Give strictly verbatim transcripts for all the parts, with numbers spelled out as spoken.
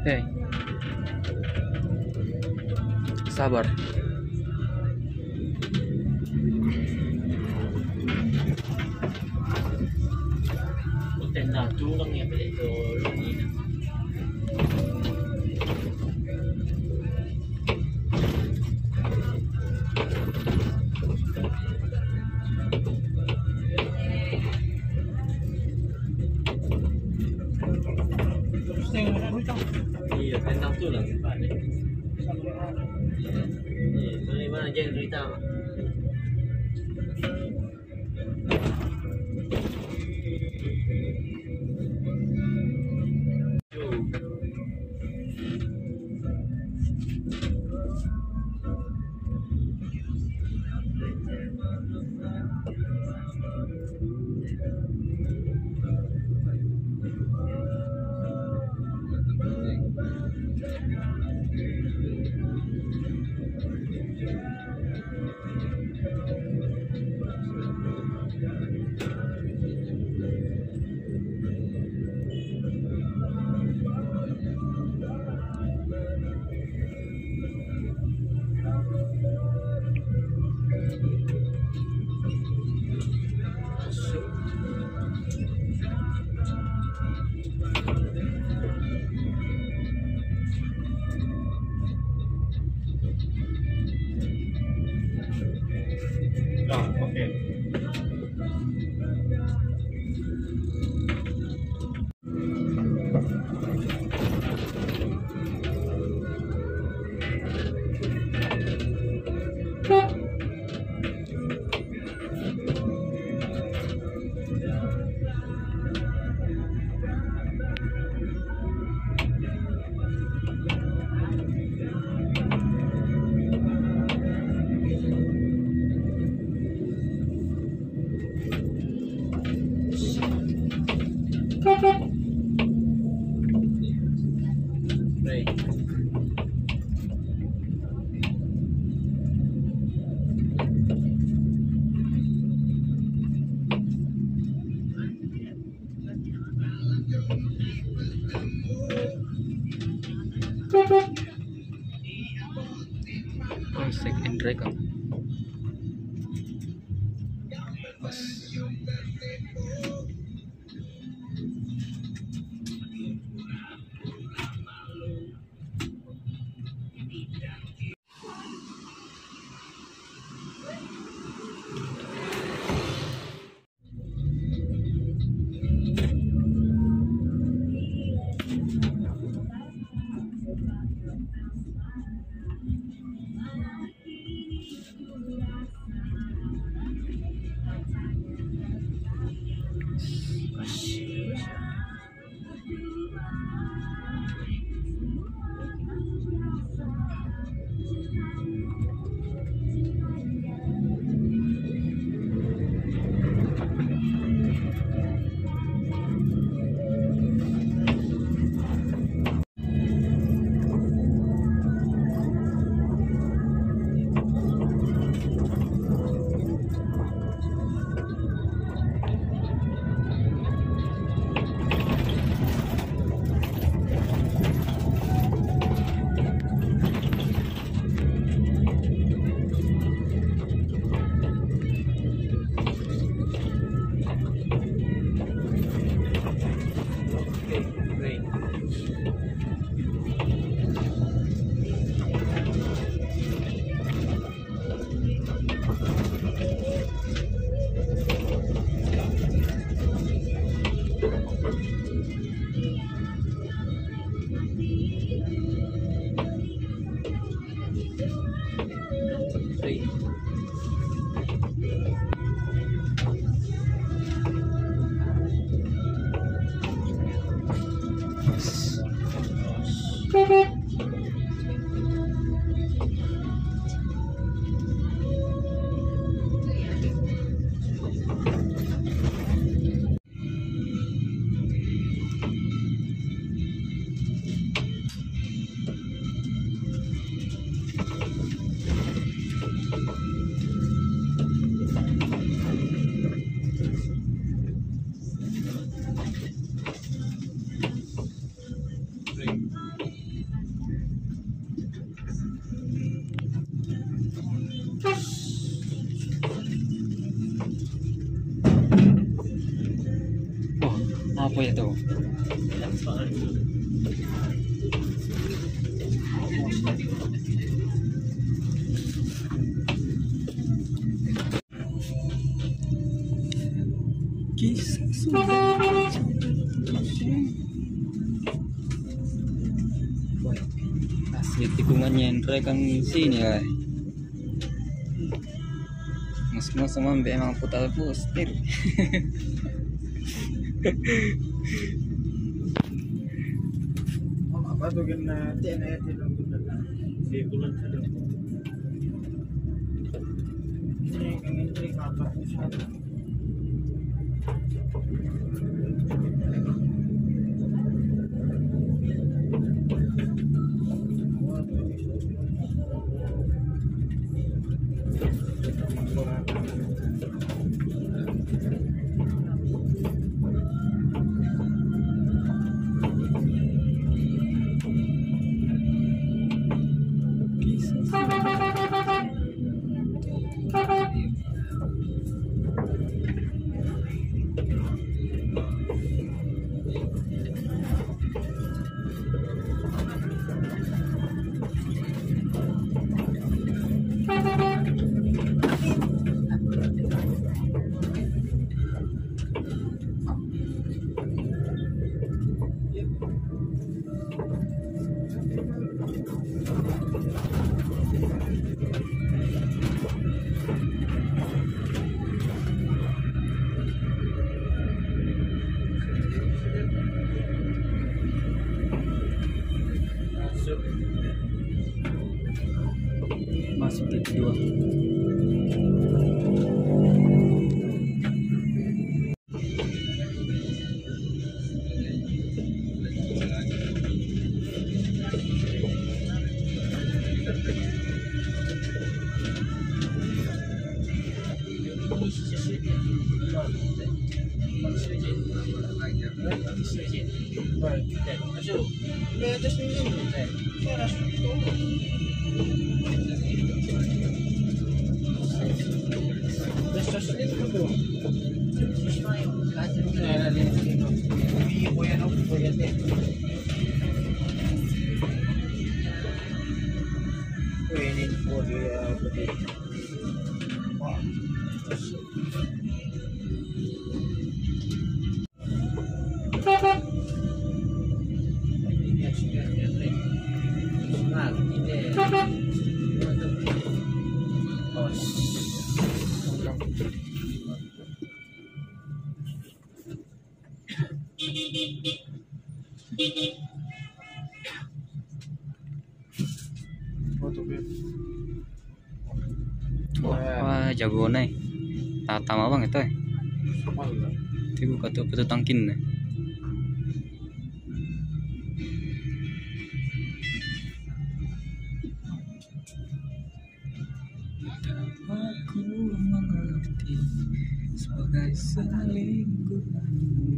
Hei. Sabar. Tenda tulang ya, beli tulang ini. Iya, tenda tulang. Iya, iya, mana, mana, jangan cerita, Mak. Ah, oke. Second rekam. Pas. Oh, apa itu? Kisah sudah. Asli tikungannya yang kan sini ya. Mas-mas sama ambil emang putar pustir. Apa tuh kena tiada ya, tiada. Di bulan satu. Masuk titik dua. Wah, wah, jagona, eh. Tatama bang itu, eh. Itu buka tuh, itu tangkinna. Aku mengerti sebagai selingkuhanmu,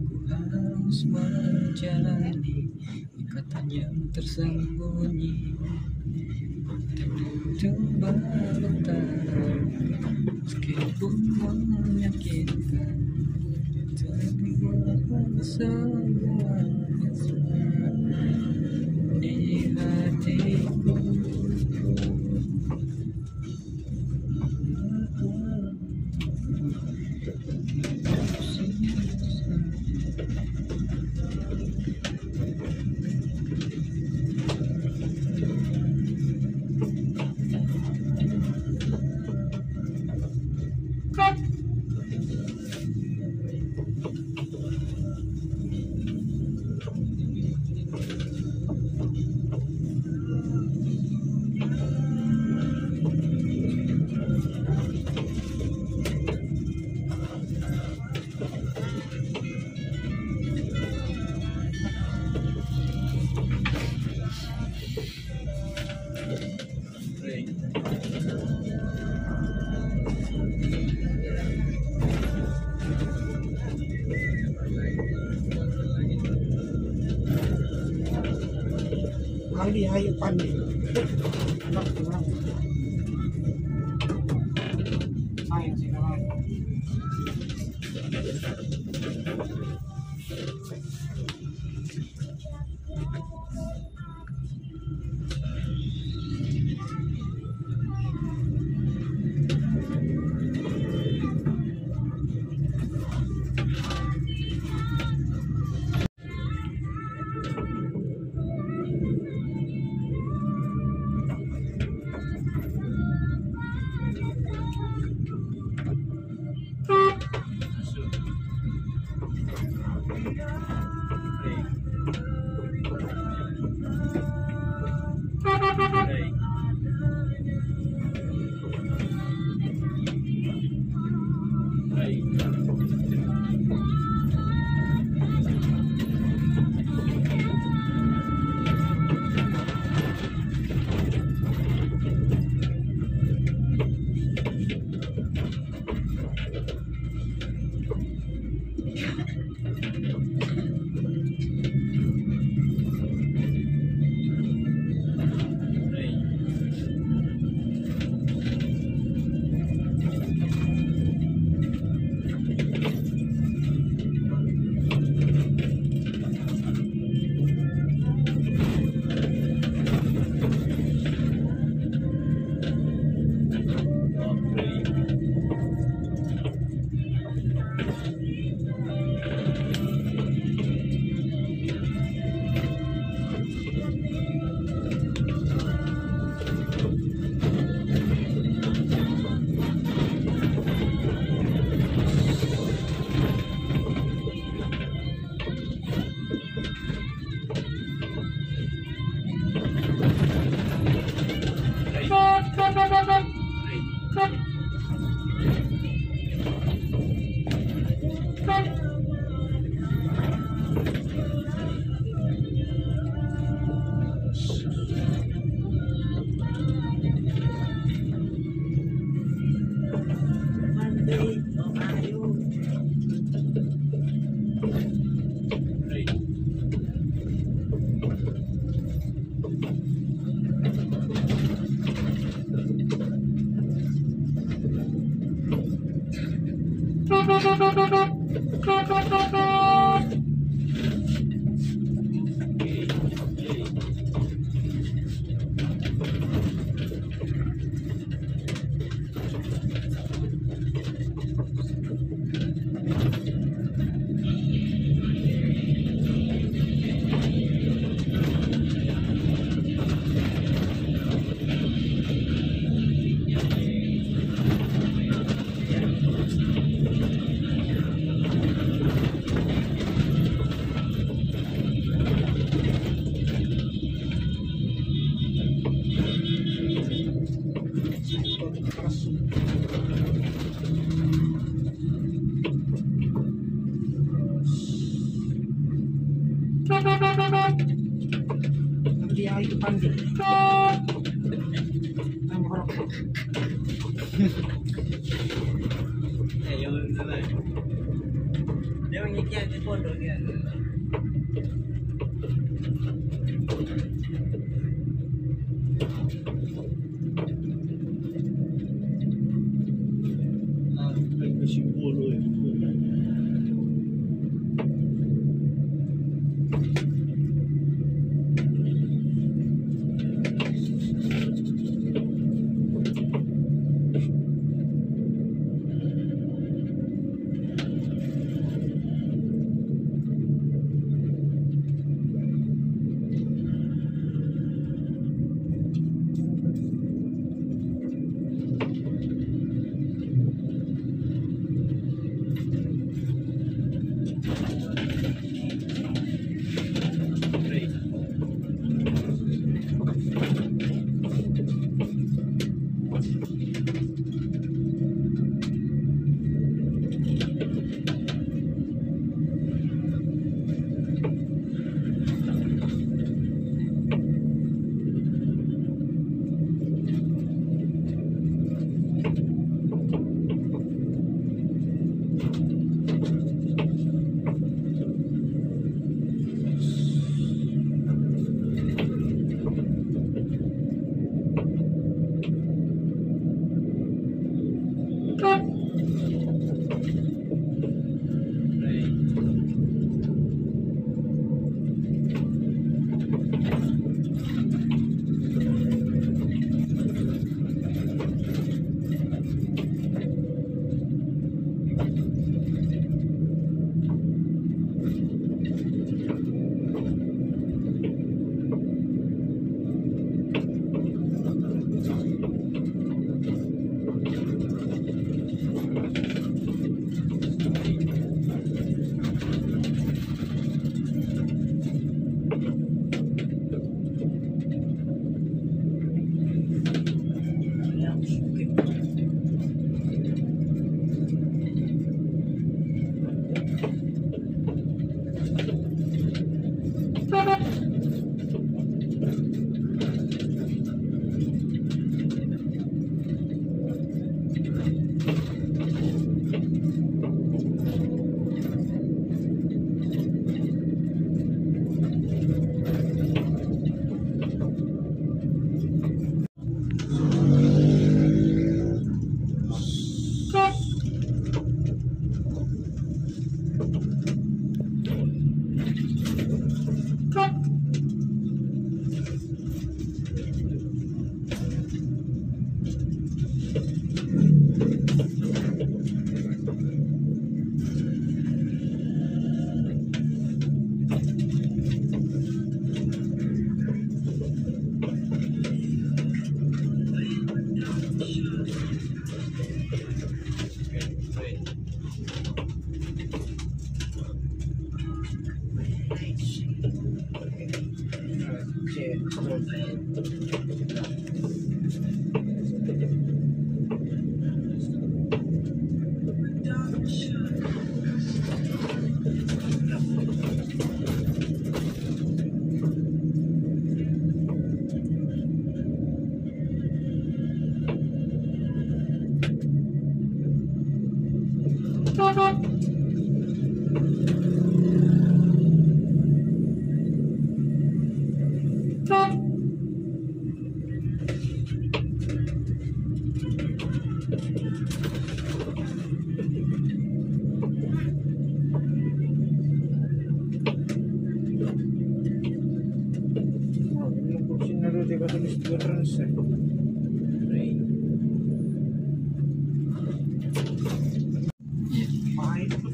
ku harus menjalani ikatan yang tersembunyi. Tentu baru tahu, meskipun menyakitkan, tapi aku sayang di hatiku. Aldi, ayo, Pandi. Anak kurang. Sayang sih, kalau Nanti ya itu panggil. Yang mana? Dia mengikat di pondok dia.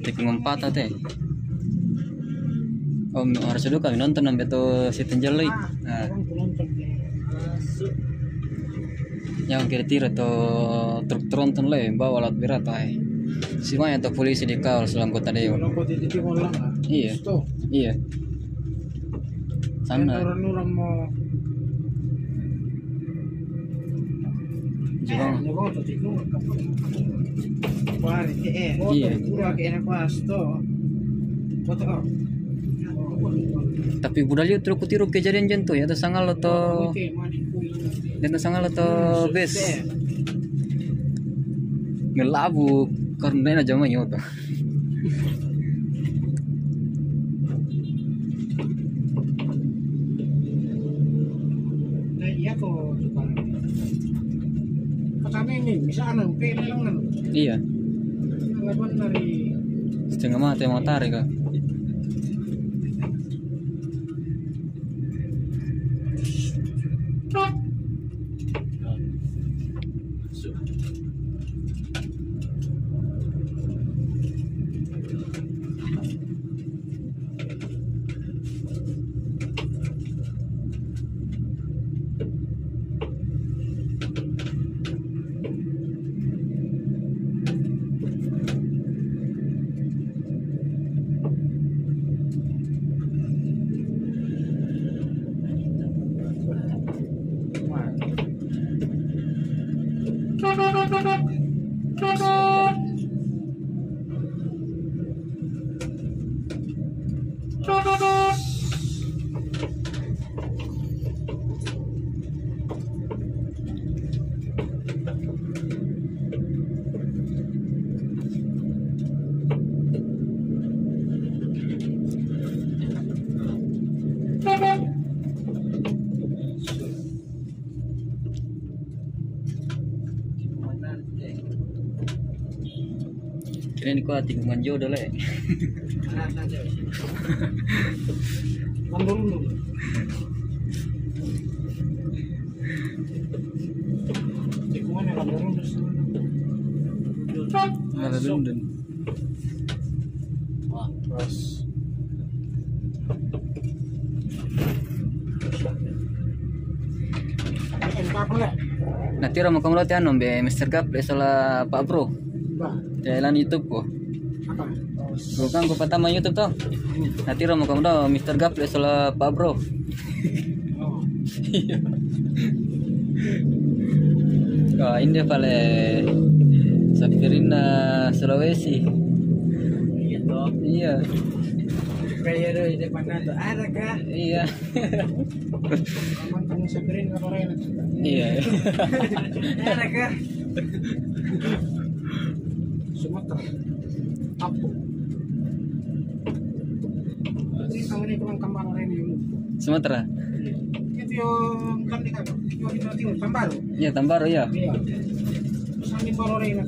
Tikungang pata te. Oh, harus duka nonton nambe to Siti Anjali. Nah. Yang kira-kira to truk tronton le bawa alat berat ai. Simaya to polisi dikawal selang kota Dewa. Iya. Iya. Sana. Orang-orang mau Jepang. Iya. Tapi budaya truk kutiru kejadian jantu ya, to sangalo to. Dan to sangalo to bes. Ngelabu karena jama nyoto. Nah, iya kok, Jepang. Pertama ini, misalnya, pele lang. Iya. Lawan dari setengah mati mau tarik, Kak. Kini nikua tikungan jodoh le. Mandurung. Tikungan mandurung. Mandurung. Terus. Natiro mako molo anu, mbe, Mister Gaple sola Pak Bro. Bah. Jalan YouTube ko. Apa? Bukan ku pertama YouTube to. Hmm. Natiro mako molo Mister Gaple sola Pak Bro. Oh. Iya. Wah, ini pale sapirinna Sulawesi. Iya toh. Iya. Kayak ada di depan tuh, ada kah? Iya. Aman kamu sapirin apa lain? Iya. Ada kah? Sumatera. Apa? Ini tahun ini tulang kembang lain ini. Sumatera. Itu yang kan di kata, yang kita tinggal Tambaru. Iya, Tambaru ya. Iya. Terus ini baru lain.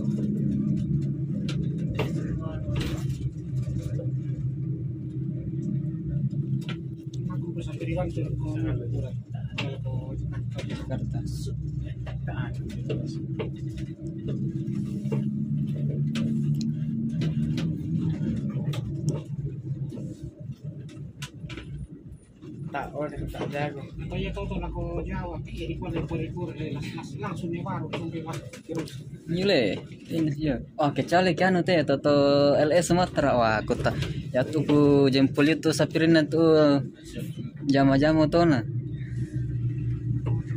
Aku bisa berikan ke Jakarta. Tak, oh, tak jago. Kaya toto lako Jawa, iya, di kuala, di kuala, di kuala, las-, las-, langsung nia baru sampai mas terus. Nyule, ini, iya. Oh, kecuali ke anu te, toto L S Sumatera, wah, aku tak. Ya tuh ku jempol itu sapirinna tuh jama-jama tona.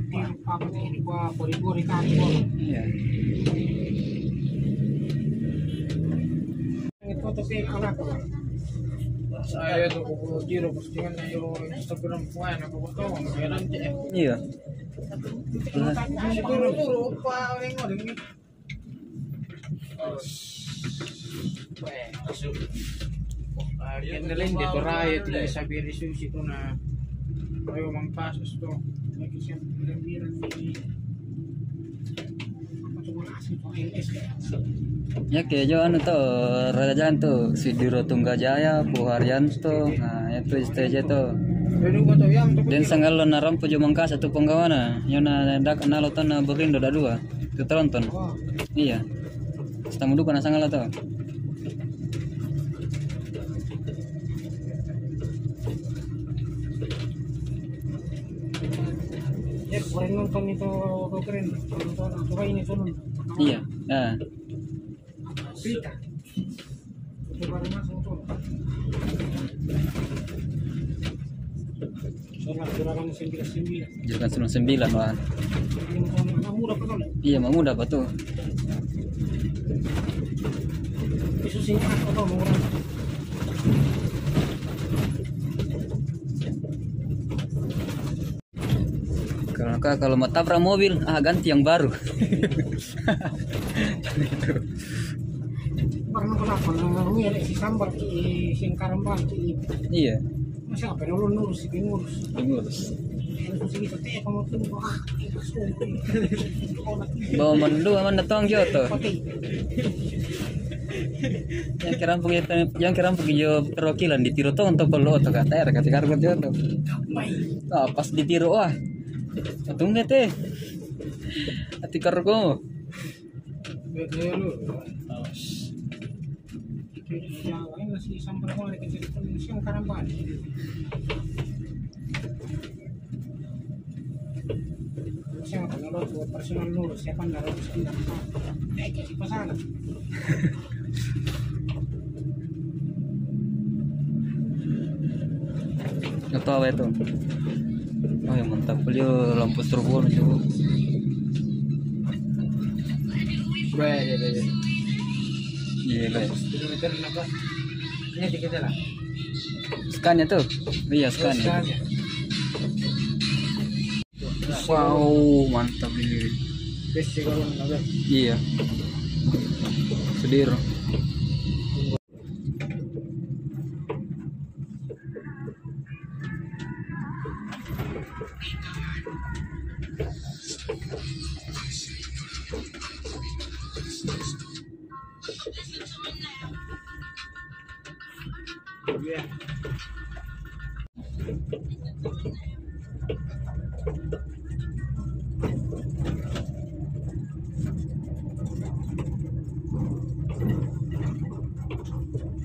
Di apa te, di kuala, di kuala, di kuala. Iya. Saya tuh kuku jiro postingan na yo Instagram kuae na kuku tau jalan cek. Iya. Turu-turu apa orang orang ini. Masuk. Yang lain dia torai itu bisa beri susi tuh na. Ayo mangkas tuh. Lagi siap bilang-bilang ini. Yake jo anu to, Raja Jalan to, Siduro Tunggajaya, Pu Haryanto, nah itu S T J to. Dan sangalo narampo jo Mangkasa tu penggawana, yona dak nalo tonna Berindo da dua, tu tronton. Iya. Stammu duka na sangalo to. Kemarin nonton itu, kau keren. Nonton, coba ini turun. Iya. Nah. Berita. Itu baru masuk tuh. Soalnya juragan sembilan sembilan. Juragan sembilan sembilan, wah. Yang sama anak muda apa kali? Iya, anak muda apa tuh? Itu sih apa tuh, orang? Kalau, kalau mau tabrak mobil, ah, ganti yang baru. Pernah kenapa? Ngerek si sambal ki, sing karambang ki. Iya. Masa apa dulu nurus, si pengurus. Pengurus. Yang khusus itu teh, kamu tuh, wah, itu sumpah. Bawa mandu, mana tong joto. Pakai. Yang kirampung itu, yang kirampung jo perwakilan ditiro tong untuk perlu otak A T R, kata kargo joto. Baik. Ah, pas ditiro, wah. Tunggu teh. Ati kargo. Bete lu. Ya, lain nasi sambal mau ada kecil pun siang karambani. Siapa kalau buat personal lu, siapa nggak harus pindah? Eh, jadi pasangan. Atau apa itu? Oh, yang mantap. Beliau lampu strobo nih, coba. Weh, iya, iya, iya. Iya, iya. Kilometer berapa? Ini dikit lah. Scan ya tuh? Iya, scan ya. Scan ya. Wow, mantap ini. Best sih kalau nggak, Bang. Iya. Sedir.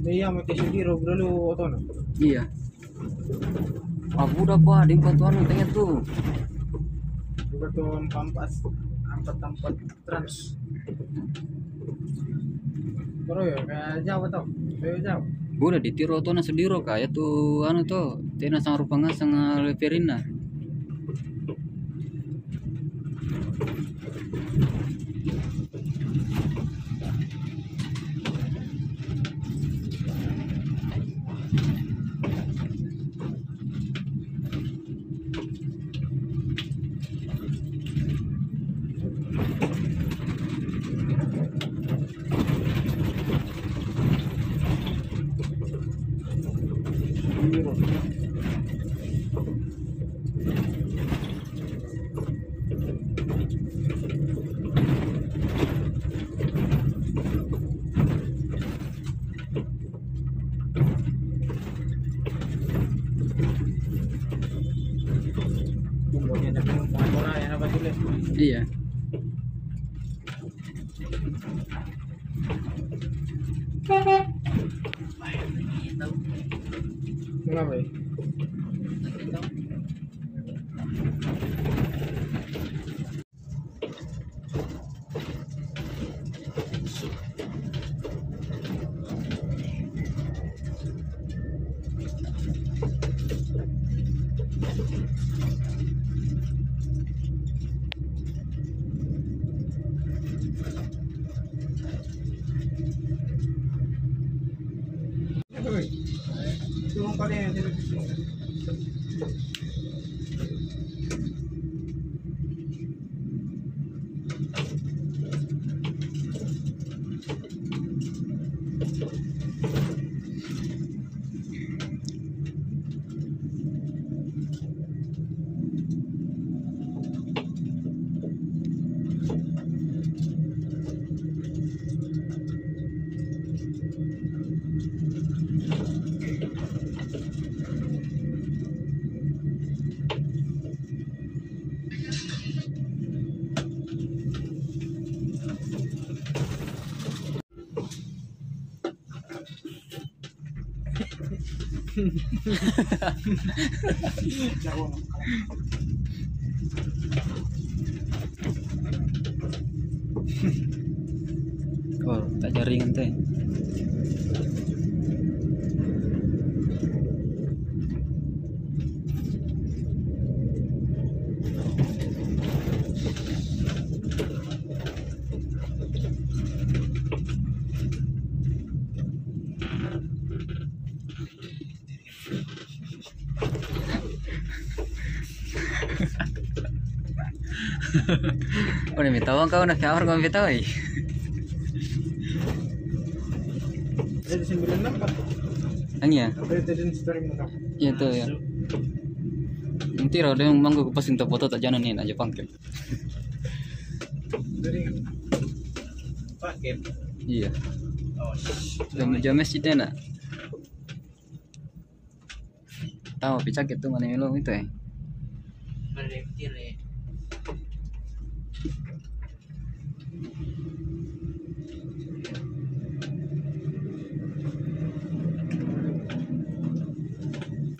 Iya, maki sudiro dulu otona. Iya. Ah, buda pa, di bantuan tanya tuh. Buka tuh empat empat, empat empat. Trans. Bro, ya, kayak jauh tau. Kayak jauh. Boleh ditiro tona sediro, kayak tuh, anu tuh, tena sangarupa ngaseng, eh, leferinna. Iya. Kenapa ya? Oh, tak jaringan teh. Oh, ini tawang kau na kamar kau tawai. Jadi sembilan enam, Pak. Ang iya? Apa itu, dan story mo ka? Iya, tuh, ya. Nanti roh, dia mangko kupas untuk foto tak jalan nih, aja pangkil. Dari paket. Iya. Oh, jam, jam masjid enak. Tau, picak itu mana lo itu, eh? Mana dia mikir, eh?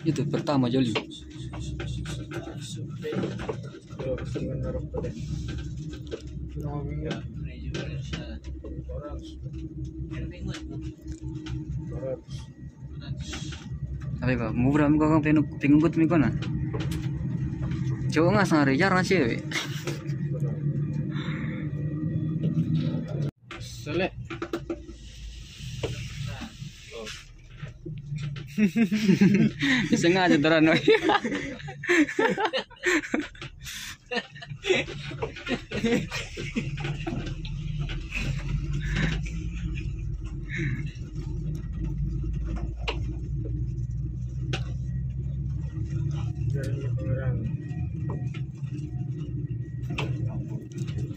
Itu pertama joli. Tapi kok murah mi kok, penu-, pengikut mi kona. Cowok nggak sangare jarang cewek. Selek. Sengaja terang.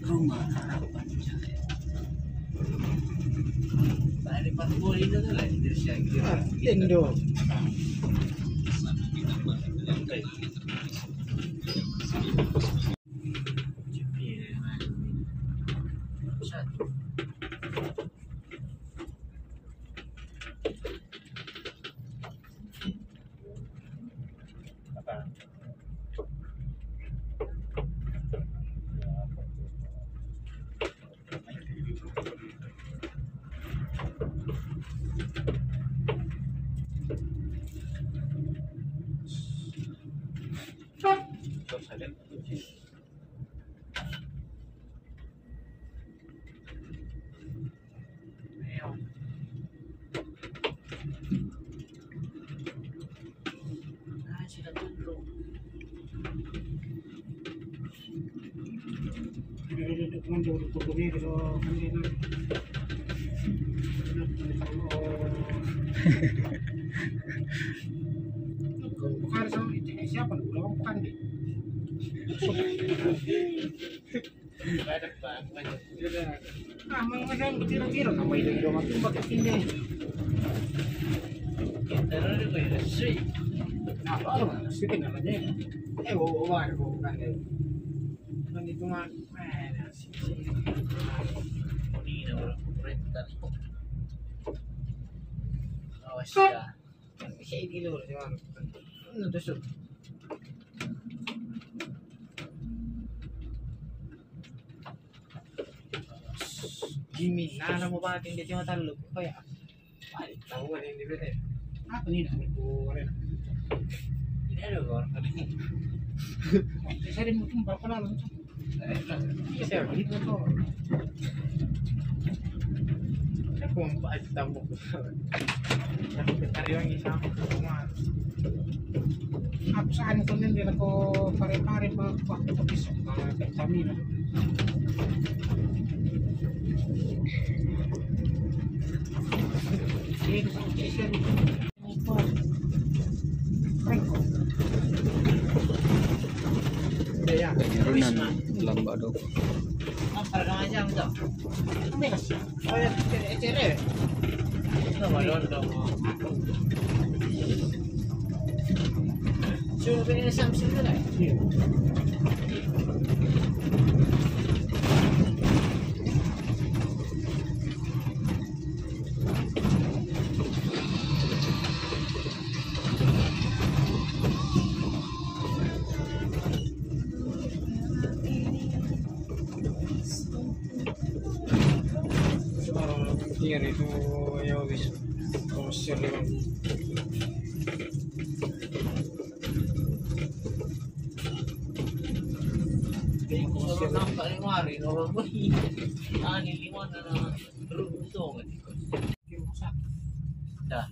Rumah harapan. Ah, tendo. Bukan sama itu, siapa? Udah bukan deh. Ah, mau ngasang tiro-tiro, nama itu, itu mati, pakai sini. Nah, baru, sih, namanya. Eh, bawa, bawa, bawa, bukan deh. Bukan itu, mah. Eh, sih, sih. Ini, nama, perintah. Awas, ya. Kan bisa ini dulu, cuman. Ini tusuk. Jimmy, nah, mau pakai dia cuma talu. Apa ya? Balik, tahu ada yang di bete. Apa nih, nak? Aku ada. Ini ada orang tadi. Saya ada mutung berapa lama? Iya, saya begitu tuh. Saya kompak aja tambah. Aku cari lagi sama rumah. Aku saan kunin dia, aku pare-pare, Pak, Pak, Pak, Pak, Pertamina. Ini, ini, Penurunan lamba doko. Itu ya wis. Terus ya, Bang. Kalau nampak lima hari, kalau beli, ani lima na, na, terus untung. Dah.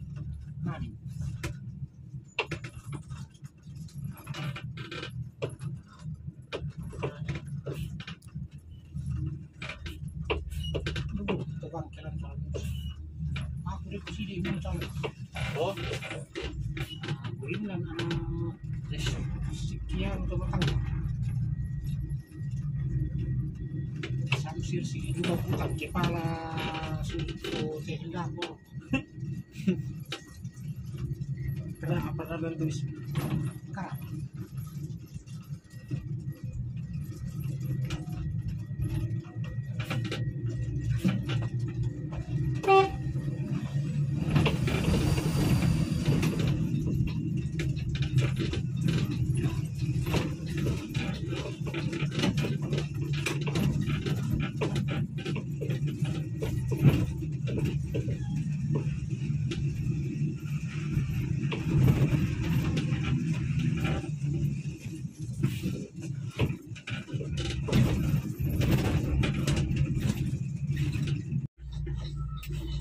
Aduh, tukang jalan-jalan. Aku di sini mau jalan. Oh. Nah, kurinna na sekian untuk makan. Samsir sih juga bukan kepala suku tenda. Kenapa ada tulis? Kak.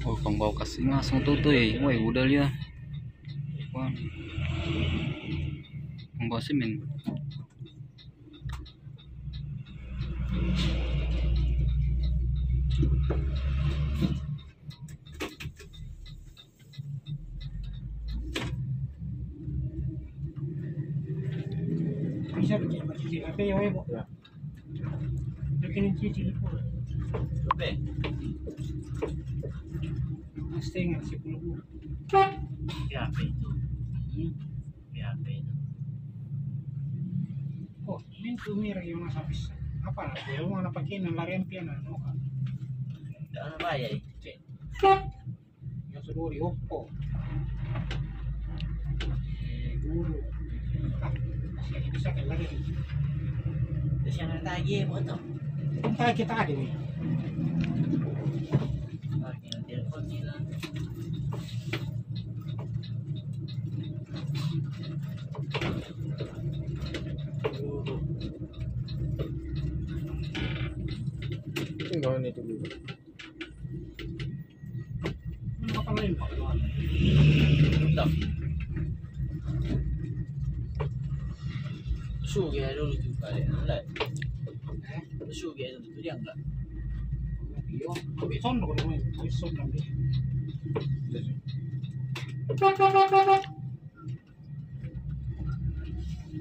Oh, pambawa kassi ngaseng tutui. Woi, budal ya. Wah. Pambawa semen. Bisa bikin masjid apa ya, Webo? Ya. Bikin cici pun. Oke. Setengah sepuluh. Ya, apa itu? Hmm. Ya, apa itu? Oh, mintu mira yang masa bisa. Apa lah? Dia mau apa kena lari ampian, anu, kan? Tidak ada bayar itu, Cek. Yang sudah dioppo. Eh, guru. Ah, masih bisa kan lagi. Terus yang tadi, foto. Entah kita ada nih. Oke, telepon sila. Tinggal ini dulu. Ini kapal lain, Pak. Mantap. Sugi ya dulu tuh, Pak. Sugi ya dulu tuh, dia enggak. Iya, tapi sono kalau main, tapi sono dia.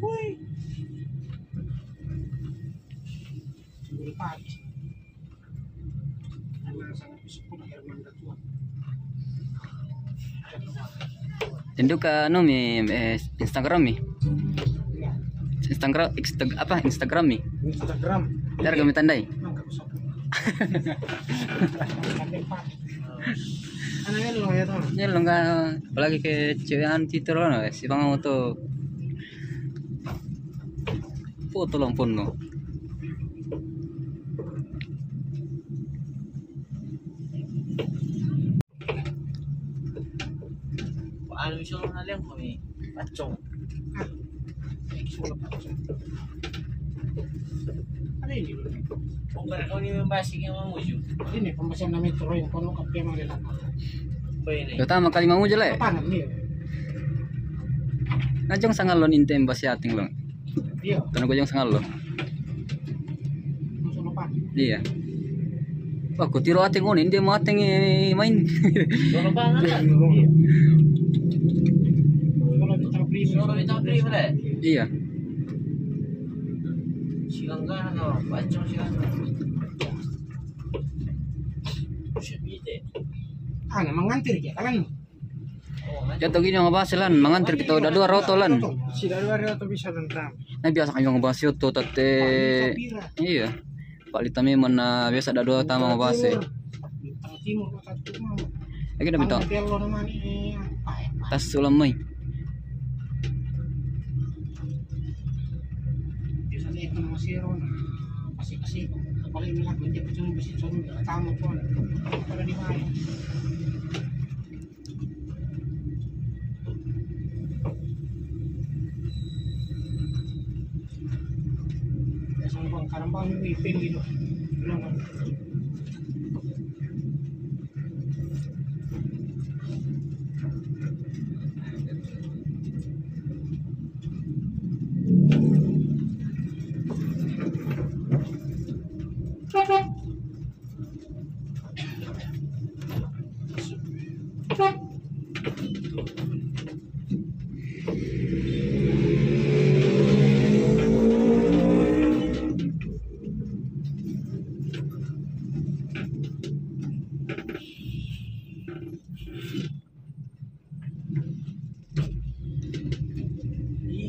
Woi. Guru pagi. Karena sangat bersyukur akhir mangga Tuhan. Tindoka anu mi, eh, Instagram mi. Iya. Instagram, Insta-, apa, Instagram mi? Instagram. Ntar kami tandai. Mangga kusok. Tandai pagi. Ana ello ya to. Ello nggak, apalagi ke cewek anti terus, sipang moto. Foto lampunnu. Anu, misalnya kalian kami pacong. Ada ini. Bukan kau ini membahas yang mau uju. Ini pembahasan namanya terus yang kono kapiang ada. Baik ini. Pertama kali mau uju, le. Apa namanya? Najong sangal lo ninte embas yating lo. Iya. Tena gojang sangallo. Iya. Wah, kutiro ateng onen, dia mau ateng, eh, main. Sono banget, kan? Iya. Kalau ditabri, sono ditabri, boleh? Iya. Silang kan, atau pacong silang kan? Buset, gitu. Ah, memang ngantir ya, kan? Iya tau gini ngebahas lan, mangantir kita udah dua roto lan. Sida dua roto bisa tentang. Nah, biasa kan ngebahas itu tete. Iya. Pak Lita memang na biasa ada dua tama ngebahas. Lagi udah minta tas ulang mai. Biasanya itu nama siro, nah, pasti-pasti. Paling melakukan dia kecil besi cong, tamu pun. Pada di mana? Ya, sama Bang Karambang ini ipin gitu. Bilang, Bang.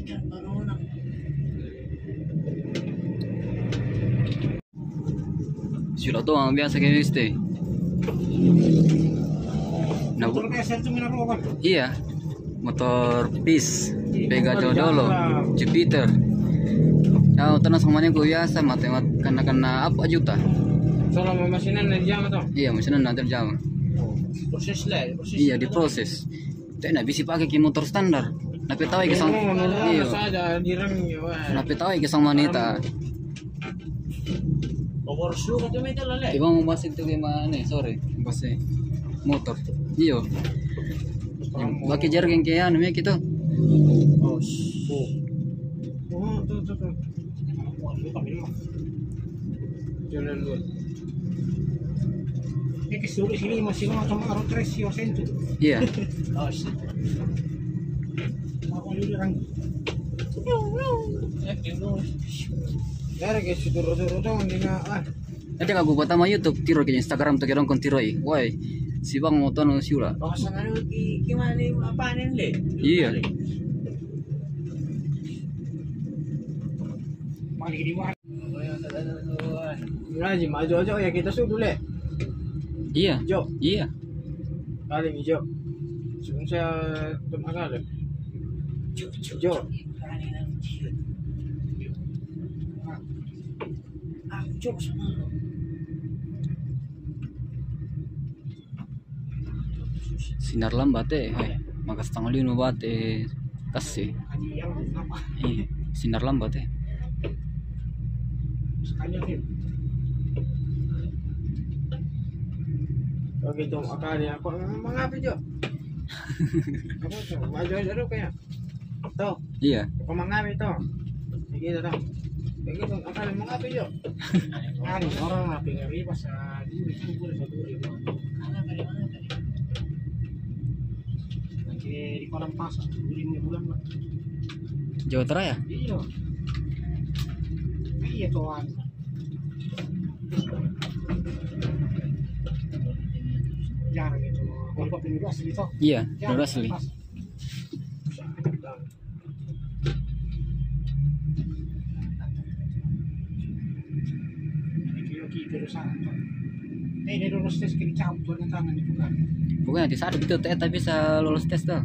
Ikan baronang. Silo toang biasa kayak este. Nah, motor biasa itu minarokok. Iya. Motor Pis, Pega Jodolo, Jupiter. Kau tenang sama ku biasa mate mat-, kena-kena apa juta? Soalnya masinan dari jam atau? Iya, masinan nanti jam. Proses lah, proses. Iya, diproses. Tena bisi pake ki motor standar. Napetawai ke sang-, iya. Napetawai ke sang wanita. Nomor suka tu meja lale. Coba mau bahas itu gimana? Sorry, bahas motor. Iyo. Yang pakai jargon kayak anu ya gitu. Oh, su-, oh, tuh, tuh, tuh. Jalan luar. Ini ke sini masih mau sama Aro Tres Sio Sentu. Iya. Oh, shit. Aku ini orang. Gara ke suturu-turu dong, ah. Nanti aku buat sama YouTube, tiro ke Instagram tuh, kedong kon tiroi. Woi, si Bang mau tono siula. Bahasa anu ki, gimana apa nih, Le? Iya. Lagi di mana? Lagi maju aja ya kita sudah, Le. Iya. Jo. Iya. Paling ijo. Sebelum saya tuh masalah. Jo, jo. Jo. Sinar lamba te, hai. Maka setengah lima bate kasih. Iya, sinar lamba te. Oke, itu makanya aku mengapi, Jo. Apa tuh? Maju aja dulu kayak. Toh. Iya. Kau mangapi toh. Begitu toh. Begitu, apa yang mangapi, Jo? Ada orang ngapi ngeri pas, ah, dulu itu boleh satu ribu. Lagi di Padang Pasar, lima bulan lah. Jawa Tengah ya? Iya. Iya, tuan. Jarang itu. Kalau pakai dulu asli toh. Iya, jarang dulu asli. Pas. Pokoknya nanti saat itu kita tetap bisa lolos tes tuh.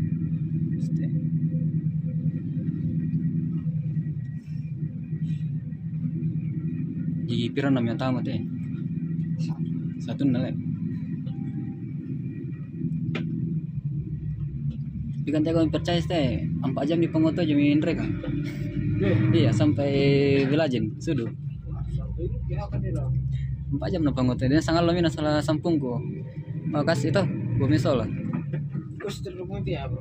Jadi piro namanya tamat eh? Satu nale. Tapi kan jago percaya ste, empat jam di pengoto jam indre kan. Iya, sampai Belajen sudah. Empat jam na pengoto, dia sangat lo mina salah sampungku. Makasih toh, gua misal lah. Terus terus nanti apa?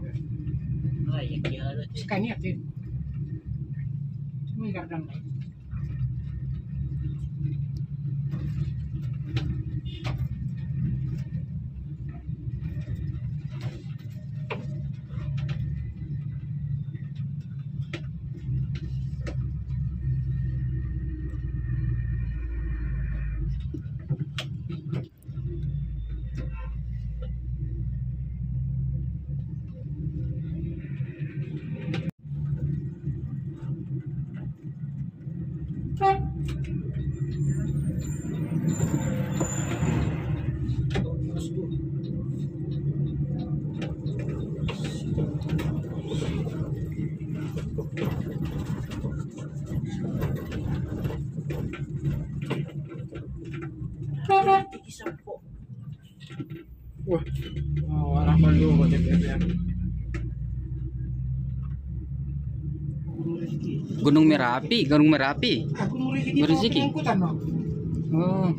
Sekali ya. Ini kadang. Gunung Merapi, Gunung Merapi. Ah, Gunung Rezeki. Gunung Rezeki. Pengangkutan, no? Oh.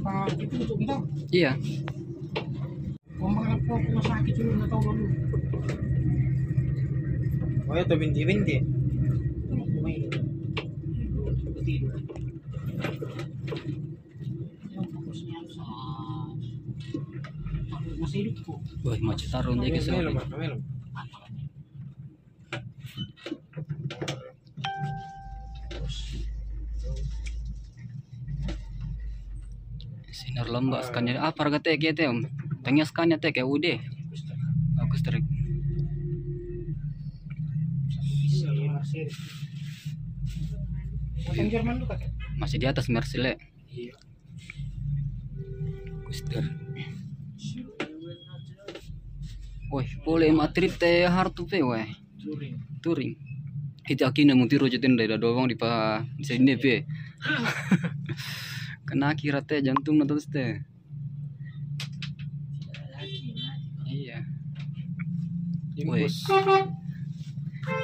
Ah, itu untuk entah. Iya. Kau makan apa? Aku sakit dulu, nggak tahu dulu. Oh, itu binti-binti. Itu aku main. Tidur. Yang fokusnya harus, ah, masih hidupku. Wah, macet taruh dia ke sana. Melo, Mas, melo. Sinar lembak sekanya. Apa harga teh, teh, Om? Tanya sekanya teh, kayak udah. Aku strik. Masih di atas Mercy, Le. Iya. Kuster. Woi, pole matrip te hartu pe, woi. Touring. Touring. Kita akhirnya mutiro jatenda dah doang di pa di sini pe. Kena kira te jantung na terus te. Iya. Woi.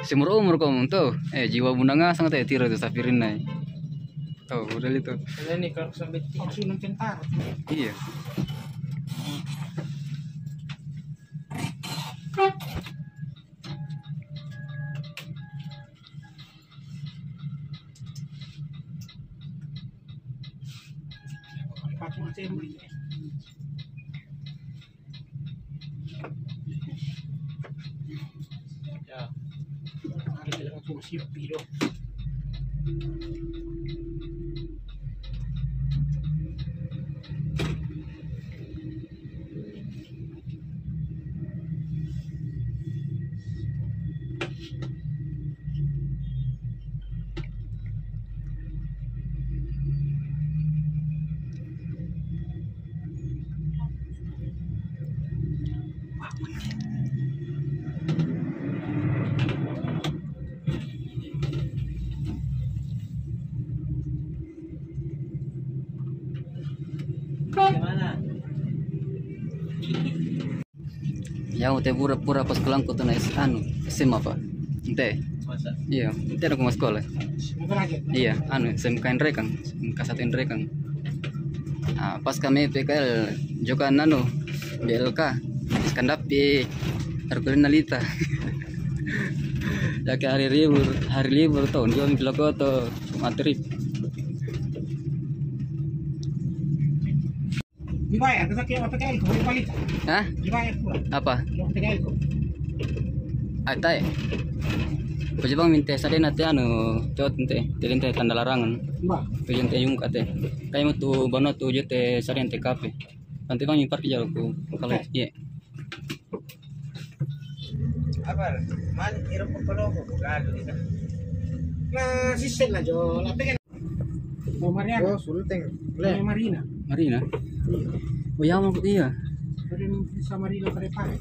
Seumur umur kau tuh. Eh, jiwa bunda ngasang te tiro itu sapirinna. Tuh, udah itu. Ini kalau sampai tiga. Langsung nonton tar. Iya. Pakai macam ini. Ya. Ada dalam aku siap, Piro. Gimana? Iya, te pura-pura pas kulangku tu na S-, anu, S M A, Pak. Ente. Masa? Iya, ente aku masuk sekolah. Iya, anu, S M K Enrekang, S M K satu Enrekang. Ah, pas kami P K L, jokan anu, B L K, Iskandappi, Herkulin Nalita. Jaki hari libur, hari libur tuh, dia bilang kau tuh, matrip. Dibayar, kita kira P K L ko, balik. Hah? Dibayar pula. Apa? P K L ko. Atai. Kujibang minta sadena te anu, cot ente, te tanda larangan. Mbak. Te ente yung kate. Kayak mau tu bano tu jete sadena te kape. Nanti bang impar ke jalan ku. Kalau iya. Apa? Man, irung pokok-pokok, gagal kita. Nah, sisen lah, Jo. Tapi kan Oh, Mariana. Oh, Sulteng. Le. Ini Marina. Marina? Iya. Oh, iya, mau iya. Pada bisa Marina pada pare.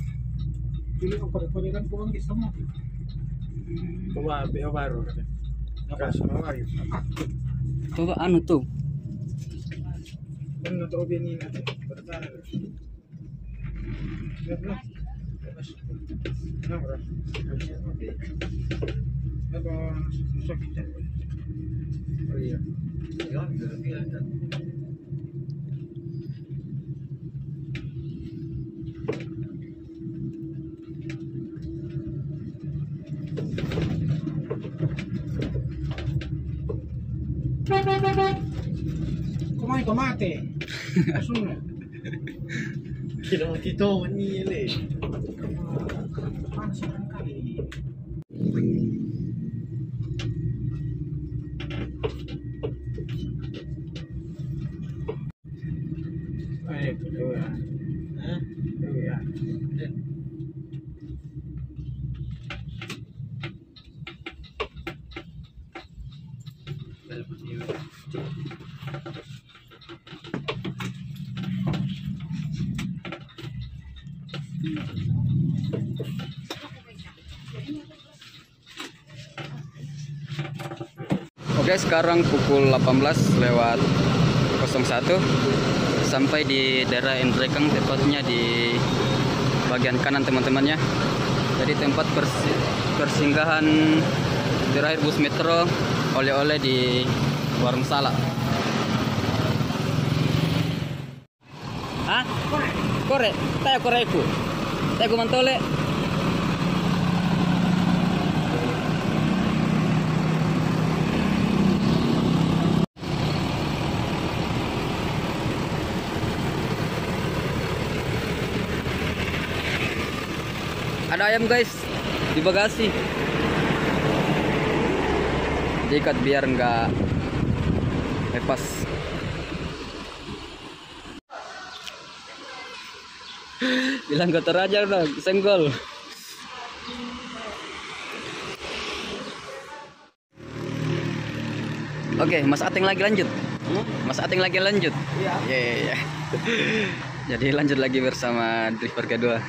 Jadi, oh, pada-pada kan pulang di semua. Coba, B O baru. Apa? Semua baru. Coba anu tuh. Kan nggak tahu dia ini, nggak tahu. Kau mai kau mate. Langsung. Kira mau kita ni le. Panas sekali. Eh, kedua. Hah? Kedua. Oke, sekarang pukul delapan belas lewat kosong satu. Sampai di daerah Enrekang, tepatnya di bagian kanan, teman-teman, ya. Jadi, tempat persi-, persinggahan terakhir bus metro, oleh-oleh di Warung Salak. Hah? Kore? Taya koreku. Taya kumantole. Ada ayam, guys, di bagasi. Diikat biar nggak lepas. Bilang kotor aja dong, senggol. Oke, Mas Ateng lagi lanjut. Hmm? Mas Ateng lagi lanjut. Iya. Iya, iya, iya. Jadi, lanjut lagi bersama driver kedua.